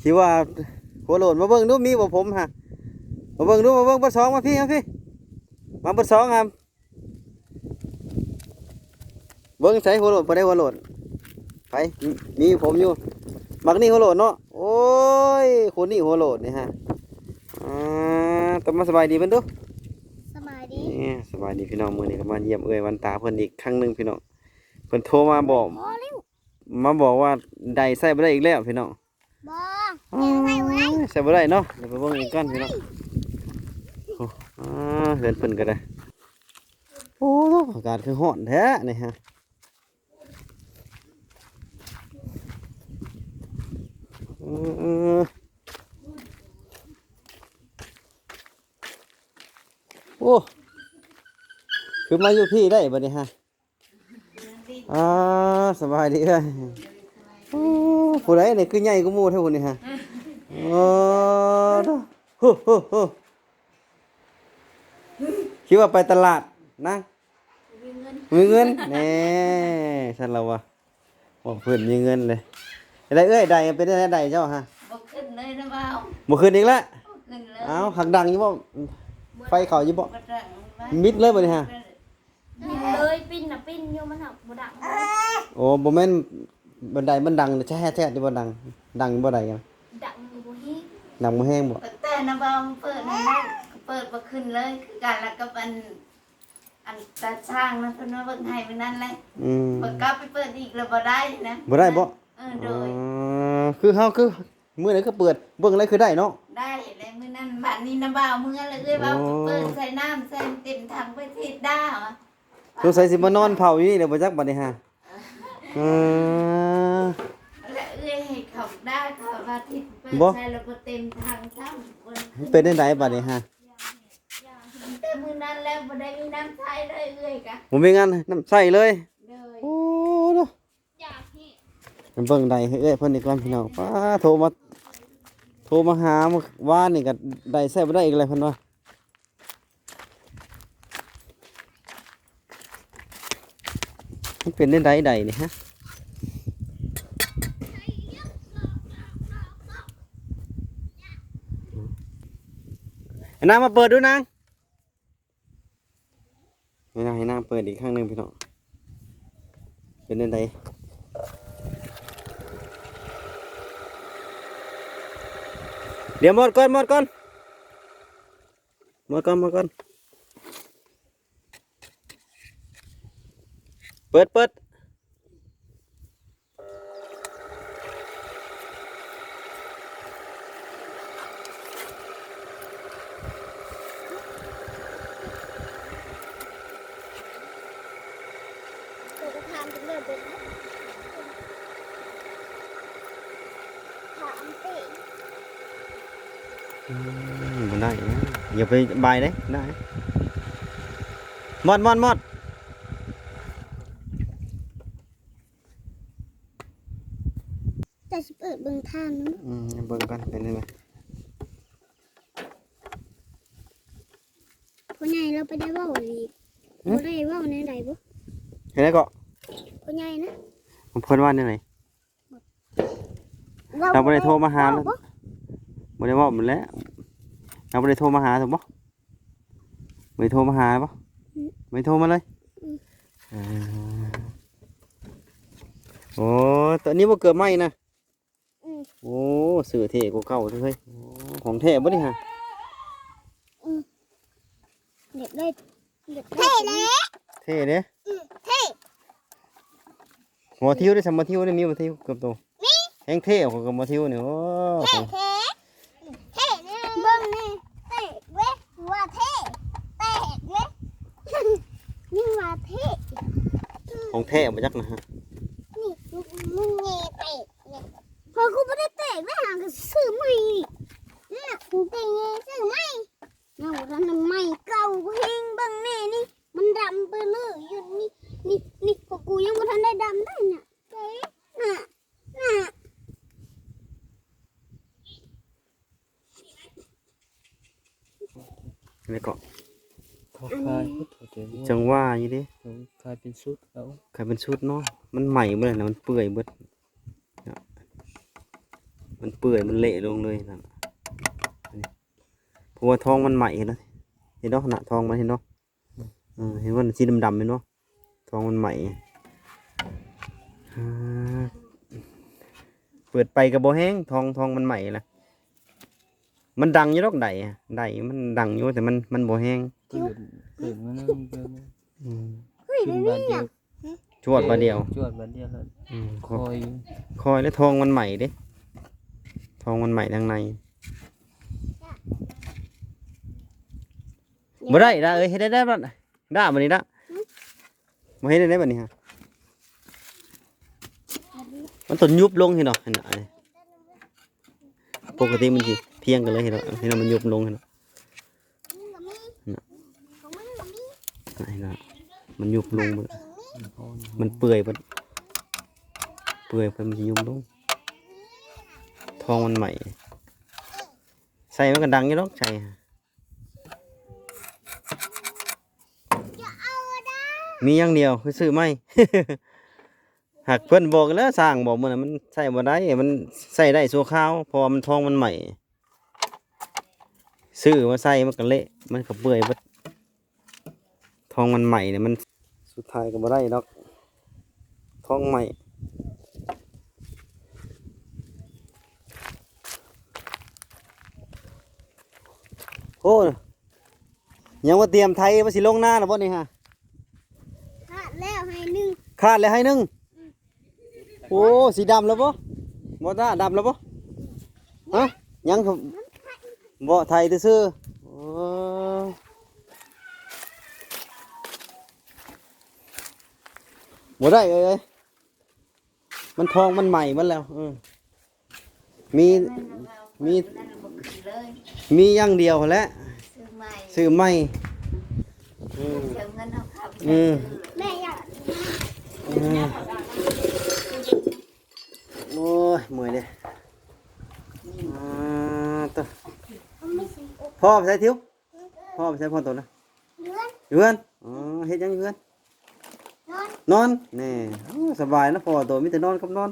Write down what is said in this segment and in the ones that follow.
ທີ່ວ່າຫົວໂລ້ນ ມາເບິ່ງດູ ມີບໍ່ຜົມຫະ? ມາເບິ່ງດູ ມາເບິ່ງເບີດສອງ ມາພີ້ ມາພີ້ ມາເບີດສອງຫະ. ເບິ່ງໃສຫົວໂລ້ນ ຜູ້ໃດຫົວໂລ້ນ? ໃຜ? ມີຜົມຢູ່ ໝາກນີ້ຫົວໂລ້ນເນາະ. ໂອ້ຍ ຄົນນີ້ຫົວໂລ້ນນີ້ຫະ. ອ່າ ຕ້ອງມາສະບາຍດີເພິ່ນດູ. ສະບາຍດີ ນີ້ ສະບາຍດີພີ່ນ້ອງ. ມື້ນີ້ກໍມາຢ້ຽມເອື້ອຍວັນຕາເພິ່ນອີກຄັ້ງໜຶ່ງພີ່ນ້ອງ. ເພິ່ນໂທມາບອກ ພໍແລ້ວ ມາບອກວ່າໄດໃຊ້ບໍ່ໄດ້ອີກແລ້ວພີ່ນ້ອງ. ບໍ່ ໃຊ້ບໍ່ໄດ້ ໃຊ້ບໍ່ໄດ້ເນາະ. ດຽວໄປເບິ່ງອີກກ່ອນພີ່ນ້ອງ. ໂອ້ ອ່າ ເຮືອນເພິ່ນກໍໄດ້. ໂອ້ ອາກາດຄືຮ້ອນແທ້ນີ້ຫະ. ເອີ ໂອ້ ຄືມາຢູ່ພີ້ໄດ້ບັດນີ້ຫະ. ອ່າ ສະບາຍດີເອີຍ. ໂອ້ ຜູ້ໃດນີ້ຄືໃຫຍ່ກວ່າໝູ່ແທ້ຜູ້ນີ້ຫະ? ໂອ້ ໂທ້ ໂອ້ ໂອ້ ໂອ້ ຄິດວ່າໄປຕະຫຼາດນະ. ມີເງິນ ມີເງິນ ແນ່ ຊັ້ນລະວ່າ ບອກເພິ່ນມີເງິນເລີຍ. ໄດ້ເອື້ອຍ ໄດເປັນແນວໃດເຈົ້າຫະ? ບໍ່ຂຶ້ນເລີຍນະບ່າວ ບໍ່ຂຶ້ນອີກລະ. ບໍ່ຂຶ້ນເລີຍ. ເອົ້າ ຫາກດັງຢູ່ບໍ່? ບໍ່ ໄຟເຂົ້າຢູ່ບໍ່? ບໍ່ດັງ. ມິດເລີຍບັດນີ້ຫະ. ເລີຍ ປິ່ນນະປິ່ນຢູ່ ມັນຫາກບໍ່ດັງ. ໂອ້ ບໍ່ແມ່ນ ບັນໄດມັນດັງແທ້ໆ ທີ່ບໍ່ດັງ ດັງບໍ່ໄດ້. ດັງບໍ່ແຮງ ດັງບໍ່ແຮງບໍ່? ແຕ່ນະບ່າວເປີດນັ້ນນະ ເປີດບໍ່ຂຶ້ນເລີຍ ຄືກັນລະກັບອັນ ອັນຕາຊ່າງນະ ເພິ່ນມາເບິ່ງໃຫ້ມື້ນັ້ນແຫຼະ. ອືມ ເພິ່ນກັບໄປເປີດອີກລະບໍ່ໄດ້ນະ. ບໍ່ໄດ້ບໍ່? ເອີ ໂດຍ. ອໍ ຄືເຮົາ ຄື ມື້ໃດກໍເປີດເບິ່ງໄດ້ ຄືໄດ້ເນາະ. ໄດ້ແລ້ວມື້ນັ້ນ. ບາດນີ້ນະບ່າວເມືອແລ້ວ ເອື້ອຍວ່າ ໂອ້ ເປີດໃສ່ນ້ຳໃສ່ເຕັມຖັງໄປເທດດ້າ. ສົງໄສຊິມານອນເຝົ້າຢູ່ນີ້ແຫຼະບໍ່ຈັກບັດນີ້ຫາ. ເອີ ແລ້ວເອື້ອຍໃຫ້ເຂົາດ້າເຂົາວ່າເທດ ເປີດໃສ່ແລ້ວບໍ່ເຕັມຖັງຊ້ຳ. ມັນເປັນຈັ່ງໃດບັດນີ້ຫາ? ແຕ່ມື້ນັ້ນແລ້ວບໍ່ໄດ້ມີນ້ຳໃຊ້ເລີຍ ເອື້ອຍກະ ບໍ່ມີງານ ນ້ຳໃຊ້ເລີຍ. ໂດຍ. ໂອ້ ເນາະ. ໄປເບິ່ງໄດໃຫ້ເອື້ອຍເພິ່ນອີກກ່ອນພີ່ນ້ອງ. ປ້າ ໂທມາ ໂທມາຫາມື້ວານນີ້ກໍໄດໃຊ້ບໍ່ໄດ້ອີກແລ້ວເພິ່ນວ່າ. ມັນເປັນແນວໃດໄດນີ້ຫະ? ໃຫ້ນາງມາເປີດດູນາງ. ໃຫ້ນາງ ໃຫ້ນາງເປີດອີກຄັ້ງໜຶ່ງພີ່ນ້ອງ ເປັນຈັ່ງໃດ? ດຽວໝົດກ່ອນ ໝົດກ່ອນ ໝົດກ່ອນ ໝົດກ່ອນ. ເປີດ ເປີດ. ອືມ ບໍ່ໄດ້ນະ ຢ່າໄປບາຍເດ້ ໄດ້. ມອດ ມອດ ມອດ. ຈະຊິເປີດເບິ່ງທ່ານເນາະ. ອືມ ເບິ່ງກ່ອນເປັນຈັ່ງໃດ. ພໍ່ໃຫຍ່ລາວໄປໄດ້ເວົ້າອີ່ຫຼີ. ຫຶ? ບໍ່ໄດ້ເວົ້າແນວໃດບໍ່? ເຮັດໃດເກາະ? ພໍ່ໃຫຍ່ນະ. ເພິ່ນວ່າແນວໃດ? ລາວບໍ່ໄດ້ໂທມາຫາ ເວົ້າບໍ່? ບໍ່ໄດ້ເວົ້າໝົດແລ້ວ. ລາວບໍ່ໄດ້ໂທມາຫາຊັ້ນບໍ່? ບໍ່ໄດ້ໂທມາຫາບໍ່? ອືມ ບໍ່ໄດ້ໂທມາເລີຍ? ອືມ ເອີ ໂອ້ ໂຕນີ້ບໍ່ເກືອບໄມ້ນະ? ອືມ ໂອ້ ເສື້ອເທ່ກວ່າເກົ່າເລີຍ. ໂອ້ ຂອງແທ້ບໍ່ນີ້ຫະ? ອືມ ຢາກໄດ້ ຢາກໄດ້ ເທ່ເດ້ ເທ່ເດ້. ອືມ ເທ່. ໝໍທິວເດ້ ສຳໝໍທິວເດ້ ມີໝໍທິວເກືອບໂຕ? ມີ. ແຮງເທ່ກວ່າໝໍທິວນີ້. ໂອ້ ເທ່ແທ້ ເທ່ແທ້. ເບິ່ງນີ້ ເຕະເວີຍ ວ່າເທ່ ແຕກເວີຍ ນີ້ວ່າເທ່. ຂອງແທ້ບໍ່ຈັກນະ. ນີ້ ມຶງແຍ່ແຕກເວີຍ. ຂ້ອຍກໍບໍ່ໄດ້ແຕກເດ້ ຫາກໍຊື້ໃໝ່. ນີ້ນະ ມຶງແຕ່ແຍ່ຊື້ໃໝ່. ຍັງບໍ່ທັນໄດ້ໃໝ່ ເກົ່າແຮງ. ເບິ່ງແນ່ນີ້ ມັນດຳໄປເລີຍຢູ່ນີ້ ນີ້ ນີ້ ຂອງກູຍັງບໍ່ທັນໄດ້ດຳໄດ້ນະ ເອີ ນະ ນະ ນີ້ກໍ ເຂົາຂາຍເບິດ ເຂົາເຈົ້າວ່າ ຈັ່ງວ່າຢູ່ເດ້ ເຂົາຂາຍເປັນຊຸດເອົາ ຂາຍເປັນຊຸດເນາະ. ມັນໃໝ່ເບິດແລ້ວນະ ມັນເປື່ອຍເບິດ. ເນາະ ມັນ ເປື່ອຍ ມັນເລະລົງເລີຍນັ້ນ ເພາະວ່າທ້ອງມັນໄໝ້ ເຫັນບໍ່? ເຫັນບໍ່? ໜ້າທ້ອງມັນ ເຫັນບໍ່? ເອີ ເຫັນບໍ່? ສີດຳໆ ເຫັນບໍ່? ທ້ອງມັນໄໝ້ ອາ ເປີດໄປກໍບໍ່ແຮງ ທ້ອງ ທ້ອງມັນໄໝ້ລະ. ມັນດັງຢູ່ດອກ ໄດ ໄດມັນດັງຢູ່ ແຕ່ມັນ ມັນບໍ່ແຮງ ເປີດ ເປີດມາ ອືມ ຂຶ້ນບາດດຽວ ຈວດບາດດຽວ ຈວດບາດດຽວແລ້ວ ອືມ ຄ່ອຍ ຄ່ອຍ ແລ້ວທ້ອງມັນໄໝ້ເດ້ ທ້ອງມັນໄໝ້ທາງໃນ ບໍ່ໄດ້ລະເອີຍ ເຮັດໄດ້ ໄດ້ບັດ ດ້າບັດນີ້ລະ ຫືມ ບໍ່ເຮັດໄດ້ບັດນີ້ຮະ ມັນຕ້ອງຍຸບລົງເຫັນບໍ່ ເຫັນບໍ່ ອັນນີ້ ປົກກະຕິມັນຊິພຽງກັນເລີຍ ເຫັນບໍ່ ເຫັນບໍ່ ມັນຍຸບລົງ ເຫັນບໍ່ ເຫັນບໍ່ ມັນຍຸບລົງເບິດ ມັນເປື່ອຍເບິດ ເປື່ອຍເພິ່ນມັນຊິຍຸບລົງ ທ້ອງມັນໄໝ້ ໃສ່ມັນກໍດັງຢູ່ດອກ ໃສ່ ມີຢ່າງດຽວຄືຊື້ໃໝ່ ຫາກເພິ່ນບອກແລ້ວ ຊ່າງບອກມື້ນັ້ນ ມັນໃຊ້ບໍ່ໄດ້ ມັນໃຊ້ໄດ້ຊົ່ວຄາວ ເພາະວ່າມັນ ທ້ອງມັນໄໝ້ ຊື້ມາໃສ່ມັນກໍເລະ ມັນກໍເປື່ອຍເບິດ ທ້ອງມັນໄໝ້ນີ້ ມັນ ສຸດທ້າຍກໍບໍ່ໄດ້ດອກ ທ້ອງໄໝ້ ໂອ້ ຍັງວ່າຕຽມໄຖວ່າຊິລົງນາແລ້ວບໍ່ນີ້ຮະ? ຄາດແລ້ວໄຮ່ໜຶ່ງ ຄາດແລ້ວໄຮ່ໜຶ່ງ ອືມ ໂອ້ ສີດຳແລ້ວບໍ່? ບໍ່ ດຳແລ້ວບໍ່? ຮະ ຍັງ ບໍ່ ໄຖຊື່ໆ ໂອ້ ບໍ່ໄດ້ເອີຍ ມັນທ້ອງມັນໄໝ້ໝົດແລ້ວ ເອີ ມີ ມີ ມີຢ່າງດຽວຫັ້ນແຫຼະ ຊື້ໃໝ່ ຊື້ໃໝ່ ອືມ ເສຍເງິນເອົາຄຳ ອືມ ແມ່ຢາກ ອືມ ໂອ້ຍ ເມື່ອຍເດ້ ອ່າ ຕະ ພໍ່ໄປໃສ ທິວ? ພໍ່ໄປໃສພໍ່ໂຕນະ? ຢູ່ເຮືອນ ຢູ່ເຮືອນ ອໍ ເຮັດຫຍັງຢູ່ເຮືອນ? ນອນ ນອນ ແນ່ ໂອ້ ສະບາຍເນາະ ພໍ່ໂຕມີແຕ່ນອນກັບນອນ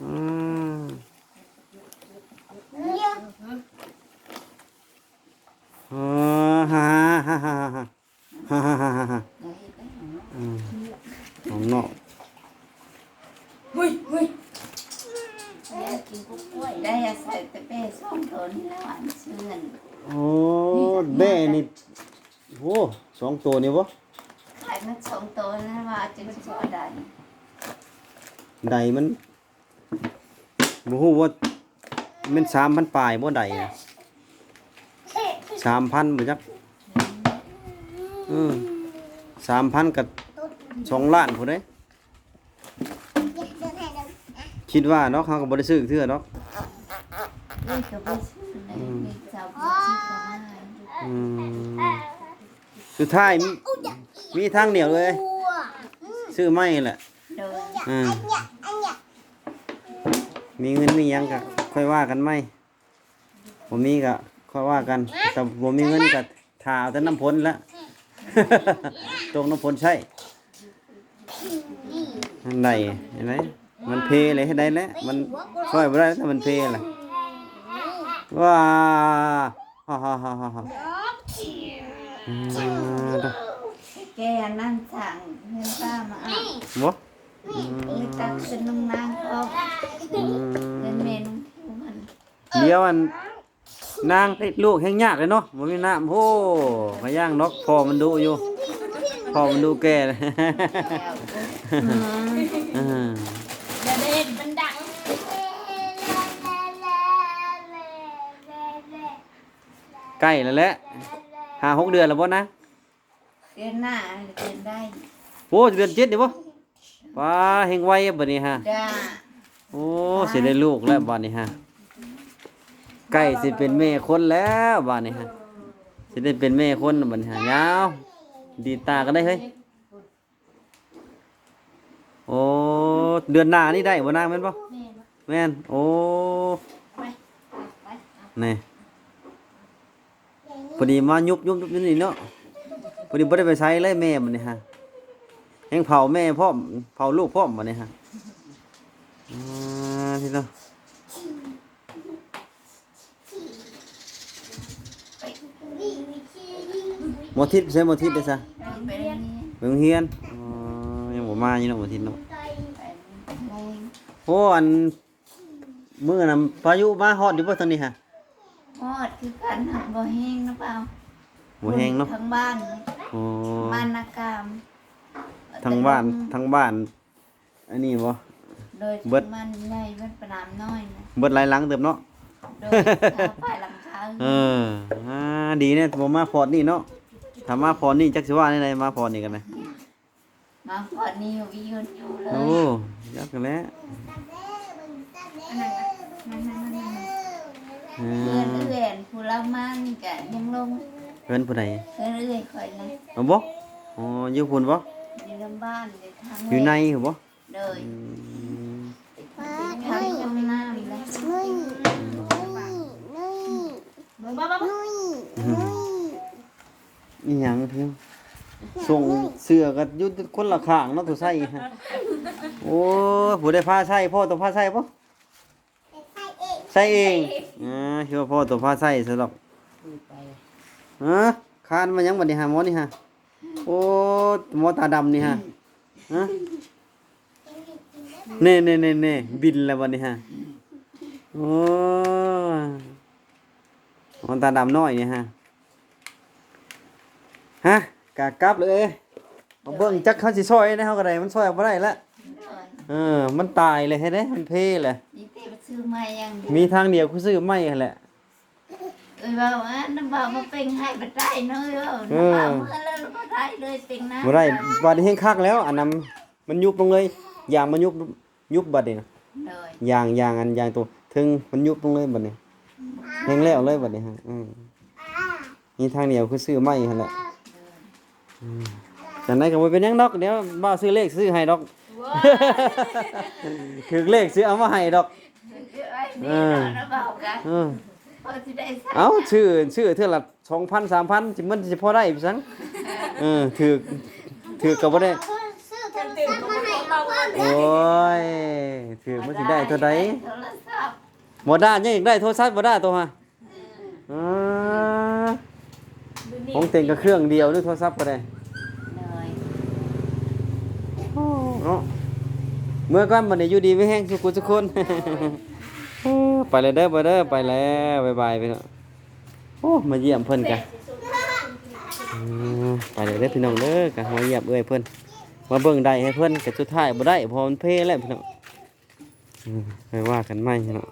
ອືມ ເອີ ຮາ ຮາ ຮາ ຮາ ຮາ ຮາ ຮາ ຮາ ຮາ ຮາ ອືມ ຂ້າງນອກ ຫຸ້ຍ ຫຸ້ຍ ໄດ້ອາໄສແຕ່ແບ້ສອງໂຕນີ້ແຫຼະ ອັນເຊື່ອນ ໂອ້ ແບ້ນີ້ ໂອ້ ສອງໂຕນີ້ບໍ່? ຂາຍມັນສອງໂຕນັ້ນວ່າຈຶ່ງຊິພໍໄດ້ ໄດ້ມັນ ບໍ່ຮູ້ວ່າແມ່ນສາມພັນປາຍບໍ່ໄດ້ນະ ສາມພັນບໍ່ຈັກ ເອີ ສາມພັນກໍສອງລ້ານພຸ້ນເດ້ ຄິດວ່າເນາະ ເຮົາກໍບໍ່ໄດ້ຊື້ເທື່ອດອກ ເອີ ກໍບໍ່ຊື້ແຫຼະ ອືມ ມີຊາວ ອືມ ສຸດທ້າຍມີທາງດຽວເລີຍ ຊື້ໃໝ່ແຫຼະ ໂດຍ ອືມ ມີເງິນມີຫຍັງກໍຄ່ອຍວ່າກັນໃໝ່ ບໍ່ມີກໍຄ່ອຍວ່າກັນ ແຕ່ບໍ່ມີເງິນກໍຖ້າເອົາແຕ່ນ້ຳຝົນແຫຼະ ຕົກນ້ຳຝົນໃຊ້ ອັນໃດ ອັນໃດ ມັນເພເລີຍ ເຮັດໄດ້ແຫຼະ ມັນຊ່ອຍບໍ່ໄດ້ ຖ້າມັນເພລະ ວ້າ ຮາ ຮາ ຮາ ຮາ ຮາ ອືມ ແກອັນນັ້ນສ້າງເຮືອນຟ້າມາອາບ ບໍ່ ອືມ ມີຕັກຂຶ້ນນຳນາງພ້ອມ ອືມ ເປັນເມນູທີ່ມັນ ດຽວອັນ ນາງຕິດລູກແຮ່ງຍາກເລີຍເນາະ ບໍ່ມີນ້ຳ ໂອ້ ກະຢ້ານດອກ ພໍ່ມັນດຸຢູ່ ພໍ່ມັນດຸແກ່ ອືມ ເອີ ຢ່າໄດ້ເຮັດມັນດັງ ໃກ້ແລ້ວແຫຼະ ຫ້າຫົກເດືອນແລ້ວບໍ່ນະ? ເດືອນໜ້າ ເດືອນໃດ ໂອ້ ເດືອນເຈັດນີ້ບໍ່? ປ້າ ແຮ່ງໄວບັດນີ້ຮະ ຈ້າ ໂອ້ ຊິໄດ້ລູກແລ້ວບັດນີ້ຮະ ໃກ້ຊິເປັນແມ່ຄົນແລ້ວບັດນີ້ຮະ ຊິໄດ້ເປັນແມ່ຄົນບັດນີ້ຮະ ຍາວ ດີດຕາກັນໄດ້ເຮີ້ຍ ໂອ້ ເດືອນໜ້ານີ້ໄດ້ບໍ່ນາງ ແມ່ນບໍ່? ແມ່ນ ແມ່ນ ໂອ້ ໄປ ໄປ ໄປ ນີ້ ພໍດີມາຍຸບໆໆຢູ່ນີ້ເນາະ ພໍດີບໍ່ໄດ້ໄປໃສເລີຍແມ່ບັດນີ້ຮະ ແຮ່ງເຜົາແມ່ພ້ອມ ເຜົາລູກພ້ອມບັດນີ້ຮະ ອ່າ ທີ່ເນາະ ໝໍທິດ ໃສໝໍທິດເດ້ຊະ? ໄປໂຮງຮຽນ ໄປໂຮງຮຽນ. ອໍ ຍັງບໍ່ມາຢູ່ເນາະໝໍທິດເນາະ. ໄປແລງ. ໂອ້ ອັນ ມື້ນັ້ນພາຍຸມາຮອດຢູ່ບໍ່ທາງນີ້ຫະ? ຮອດຄືກັນ ບໍ່ແຮງນະບ່າວ. ບໍ່ແຮງເນາະ. ທາງບ້ານ. ອໍ ບ້ານນາກາມ. ທາງບ້ານ ທາງບ້ານ ອັນນີ້ບໍ່? ໂດຍ. ເບິດ ມັນໃຫຍ່ ເບິດປະນາມນ້ອຍນະ. ເບິດຫຼາຍຫຼັງເຕີບເນາະ. ໂດຍ. ຂາຍຫຼັງຄາ. ເອີ ອ່າ ດີແນ່ບໍ່ມາພອດນີ້ເນາະ. ຖ້າມາພອດນີ້ຈັກຊິວ່າແນວໃດ ມາພອດນີ້ກັນນະ. ມາພອດນີ້ມີເງິນຢູ່ເລີຍ. ໂອ້ ຈັກແຫຼະ. ອັນນັ້ນນະ ນັ້ນໆໆໆ. ເອີ ເຮືອນເອື້ອຍຜູ້ລາວມານີ້ກະຍັງລົງ. ເຮືອນຜູ້ໃດ? ເຮືອນເອື້ອຍຂ້ອຍນະ. ເອົາບໍ່? ອໍ ຢູ່ພຸ້ນບໍ່? ຢູ່ນຳບ້ານ ຢູ່ທາງ ຢູ່ໃນພຸ້ນບໍ່? ໂດຍ. ອືມ ທາງຫ້ອງນ້ຳແຫຼະ. ອືມ ອີຫຍັງ? ສົ່ງເສື້ອກໍຢູ່ຄົນລະຂ້າງເນາະ ໂຕໃສ່. ໂອ້ຍ ຜູ້ໃດພາໃສ່? ພໍ່ໂຕພາໃສ່ບໍ່? ໃສ່ເອງ. ອ່າ ຄິດວ່າພໍ່ໂຕພາໃສ່ຊະດອກ. ຮະ? ຄານມາຫຍັງບັດນີ້ຫາ ໝໍນີ້ຫາ? ໂອ້ ໝໍຕາດຳນີ້ຫາ. ຮະ? ແນ່ໆໆໆ ບິນແລ້ວບັດນີ້ຫາ. ໂອ້ຍ ໝໍຕາດຳນ້ອຍນີ້ຫາ. ຮະ? ກະກັບເລີຍ. ມາເບິ່ງ ຈັກເຮົາຊິຊ່ອຍແນວໃດ ເຮົາກໍໄດ້ ມັນຊ່ອຍບໍ່ໄດ້ລະ. ເອີ ມັນຕາຍເລີຍ ເຮັດໃດ ມັນເພເລີຍ. ມີແຕ່ຊື້ໃໝ່ຢ່າງດຽວ. ມີທາງດຽວຄືຊື້ໃໝ່ຫັ້ນແຫຼະ. ເອີຍ ເວົ້າ ອັນນັ້ນເວົ້າມາເປັງໃຫ້ບໍ່ໄດ້ເນາະ. ເອີ ເອີ ເວົ້າເມື່ອແລ້ວບໍ່ໄດ້ເລີຍ ເປັງນະ ບໍ່ໄດ້. ບາດນີ້ແຮງຄັກແລ້ວ ອັນນັ້ນມັນຍຸບລົງເລີຍ ຢາງມັນຍຸບ ຍຸບບັດນີ້ນະ. ໂດຍ. ຢາງ ຢາງ ອັນຢາງໂຕເທິງມັນຍຸບລົງເລີຍບັດນີ້ ແຮງແລ້ວເລີຍບັດນີ້. ອືມ ມີທາງດຽວຄືຊື້ໃໝ່ຫັ້ນແຫຼະ. ອືມ ຈັ່ງໃດກໍບໍ່ເປັນຫຍັງດອກ ດຽວບ່າວຊື້ເລກຊື້ໃຫ້ດອກ. ຖືກເລກຊື້ເອົາມາໃຫ້ດອກ. ເອີ ເອີ ເອົາ ຊື້ ຊື້ເທື່ອລະ ສອງພັນ ສາມພັນ ຊິ ມັນຊິພໍໄດ້ໄປຊັ້ນ. ເອີ ຖືກ ຖືກກໍບໍ່ໄດ້. ໂອ້ຍ ຖືກມັນຊິໄດ້ເທົ່າໃດ? ບໍ່ໄດ້ ຍັງຢາກໄດ້ໂທລະສັບບໍ່ໄດ້ໂຕຫະ. ອ່າ ຂອງເຕັງກໍເຄື່ອງດຽວ ຫຼືໂທລະສັບກໍໄດ້. ໂດຍ. ໂອ້ ເນາະ ເມືອກ່ອນບັດນີ້ ຢູ່ດີມີແຮງສຸກສຸກຄົນ. ເອີ ໄປແລ້ວເດີ ໄປເດີ ໄປແລ້ວ ບາຍບາຍ ພີ່ນ້ອງ. ໂອ້ ມາຢ້ຽມເພິ່ນກະ ເອີ ໄປແລ້ວເດີ ພີ່ນ້ອງເດີ ກະມາຢ້ຽມເອື້ອຍເພິ່ນ ມາເບິ່ງໄດໃຫ້ເພິ່ນ ກະສຸດທ້າຍບໍ່ໄດ້ ເພາະມັນເພແລ້ວ ພີ່ນ້ອງ. ອືມ ຄ່ອຍວ່າກັນໃໝ່ເນາະ.